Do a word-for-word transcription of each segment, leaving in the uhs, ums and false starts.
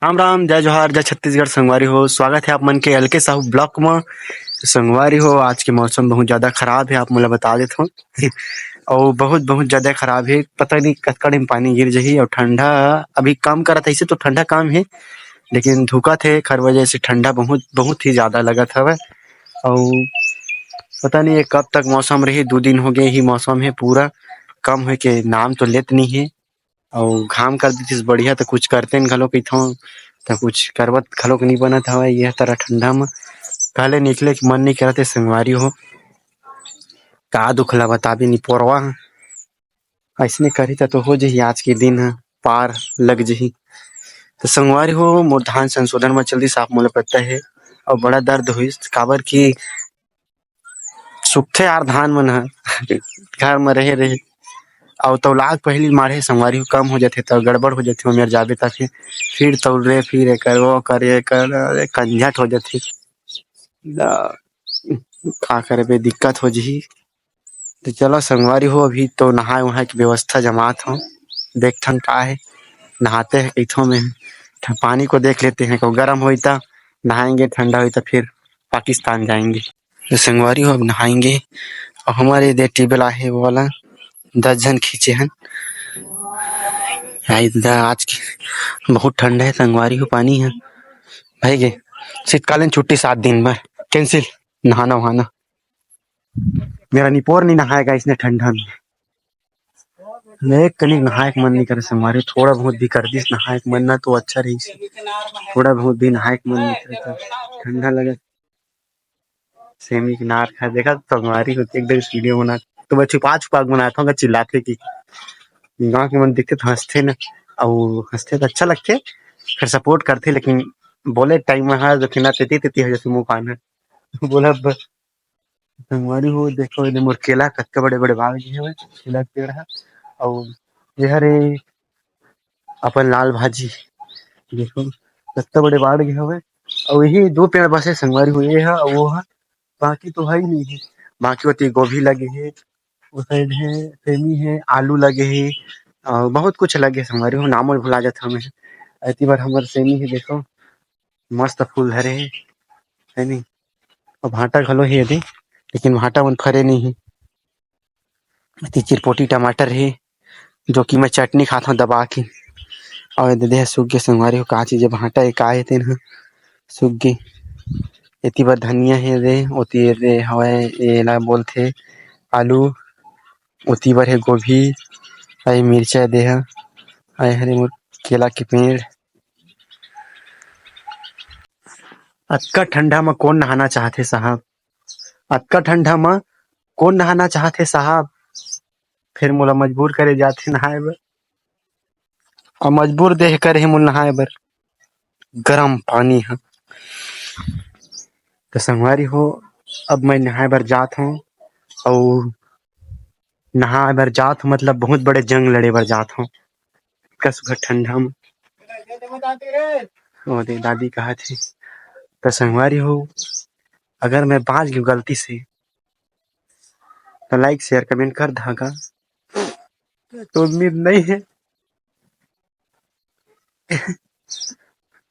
राम राम, जय जोहार, जय छत्तीसगढ़। संगवारी हो, स्वागत है आप मन के एल के साहू ब्लॉग म। तो संगवारी हो, आज के मौसम बहुत ज्यादा खराब है, आप मोला बता देत हो। अउ बहुत, बहुत ज्यादा खराब है, पता नहीं कतका दिन पानी गिर जही। अउ ठंडा अभी कम करत है, ऐसे तो ठंडा कम है, लेकिन धुकत है, खर वजह से ठंडा बहुत, बहुत ही ज्यादा लगत हवय। अउ पता नहीं ये कब तक मौसम रही, दू दिन हो गए ही मौसम है, पूरा कम होए के नाम तो लेत नहीं है। अउ घाम कर देतिस बढ़िया, त कुछ करते न घलो कहिथों, त कुछ करवत घलो नहीं बनत हवय। ये तरह ठंडा म कहले निकले के मन नहीं करत है संगवारी हो। का दुख ला बताबे निपोरवा ह। अइसने करही त तो हो जही आज के दिन ह, पार लग जही। त संगवारी हो, मोर धान संशोधन म चल दिस, आप मोला पता है, अउ बड़ा दर्द होइस, काबर कि सुखथे यार धान मन ह घर म रहे रहे। अउ तौलाग पहिली माढ़े संगवारी हो, कम हो जाथे त गड़बड़ हो जाथे, ओमेर जाबे त फिर, फिर तौल रे, फिर एकर वो कर, एकर, अरे कंझट हो जाथे। ला, का करबे, दिक्कत हो जही। तो चलो संगवारी हो, अभी तो नहाए वहाए के व्यवस्था जमात हो, देखथन का है, नहाते हैं कइथों में। ठ-, पानी को देख लेते हैं, को गर्म होई त नहाएंगे, ठंडा होई त फिर पाकिस्तान जाएंगे। तो संगवारी हो, अब नहाएंगे। और हमारे दे टेबल आहे वो वाला, दस झन खींचे हन। आई दा, आज के बहुत ठंडा है संगवारी हो, पानी है भाई के। शीतकालीन छुट्टी सात दिन बर कैंसिल, नहाना वहाना। मेरा निपोर नहीं नहाएगा इसने ठंडा में। मैं एक कनिक नहाए के मन नहीं करे संगवारी, थोड़ा बहुत भी कर दिस नहाए के मन ना तो अच्छा रही। थोड़ा बहुत भी नहाए के मन नहीं करे तो ठंडा लगे। सेमी के नार खा देखा तो संगवारी होती एकदम वीडियो बना, तो मैं छुपा छुपा के बनाता हूँ, चिल्लाते कि गाँव के मन दिखते तो हंसते ना, और हंसते तो अच्छा लगते, फिर सपोर्ट करते, लेकिन बोले टाइम में हाँ जो कि ना तेती तेती हो जाती मुँह पाना। बोला ब-, संगवारी हो, देखो, एदे मोर केला कतका बड़े-बड़े बाढ़ गे हवय, केला के पेड़ ह। अउ ये हरे अपन लाल भाजी, देखो, कतका बड़े बाढ़ गे हवय। अउ यही दो पेड़ बसे संगवारी हो, ये ह अउ वो ह, बाकी तो है ही नहीं है। बाकी ओती गोभी लगे हे, वो साइड हे, सेमी हे, आलू लगे हे, अउ बहुत कुछ लगे हे संगवारी हो, नामो भुला जात हमें। एती बार हमर सेमी हे, देखो, मस्त फूल धरे हे, है नी? अउ भांटा घलो हे एदे, लेकिन भांटा मन फरे नहीं हे। एती चिरपोटी टमाटर हे, जो कि मैं चटनी खात हूँ दबा के। अउ एदे देह सूख गे संगवारी हो, का चीज हे, भांटा हे का हे तेन ह सूख गे। एती बर धनिया हे रे, ओती रे हवय, एला बोलथे आलू, ओती बर हे गोभी, अउ ये मिर्चा दे ह, अउ ये हरे मोर केला के पेड़। अतका ठंडा म कोन नहाना चाहथे साहब? अतका ठंडा म कोन नहाना चाहथे साहब? फिर मोला मजबूर करे जाथे नहाए बर, अउ मजबूर देह करे हे मोला नहाए बर गरम पानी ह। तो संगवारी हो, अब मैं नहाए बर जात हूँ, अउ नहाए बर जात हूँ, मतलब बहुत बड़े जंग लड़े बर जात हूँ, इतका सुघर ठंडा म। ओ दे दादी कहत हे। तो संगवारी हो, अगर मैं बाँच गेंव गलती से, तो like, share, comment कर धागा। तो उम्मीद नहीं है।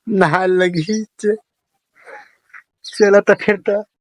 नहाए लगही, च-, चला तो फिर तो।